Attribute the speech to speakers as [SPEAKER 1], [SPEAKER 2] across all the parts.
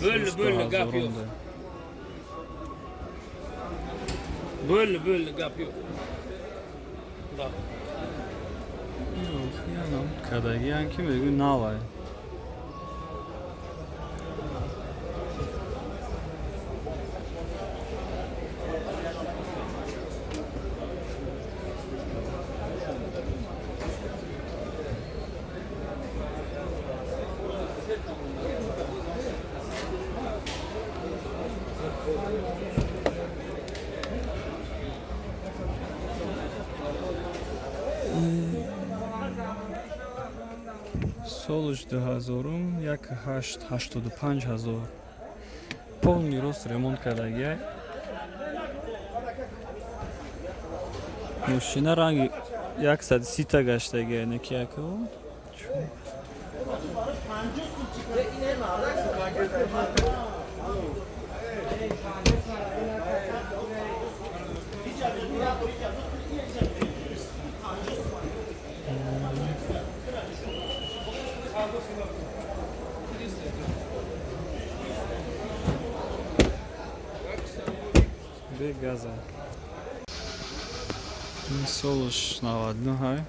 [SPEAKER 1] Bo'ldi, bo'ldi, gap yo'q. Bo'ldi, bo'ldi, gap yo'q. Да.
[SPEAKER 2] Янам кардагиян, ки мегӯй, навай. Солш дуҳазорум, як ҳашт 85 ҳазор. Полный рост ремонт кардагия. Мошина ранги 130-та гаштагия, неки яко. Бегаза. Ин солш 99 ҳай.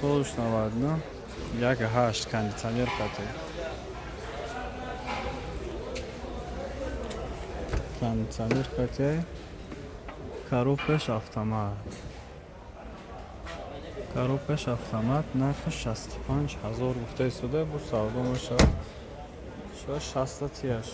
[SPEAKER 2] Солш 99, як ҳашт, кондитсионер қате. Кондитсионер қате. Коробкаш автомат. Коробкаш автомат, нархи 65 ҳазор гуфта истода, бу савдо мешавад. Шояд шаста тияш.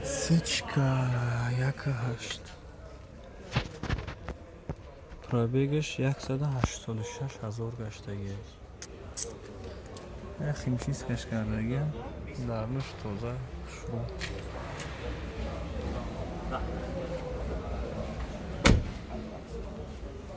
[SPEAKER 2] Сечка 1,8. Пробегаш 186 ҳазор гаштагиаст. Як химчисткаш кардагия. Дарнуш тоза, хушрӯ.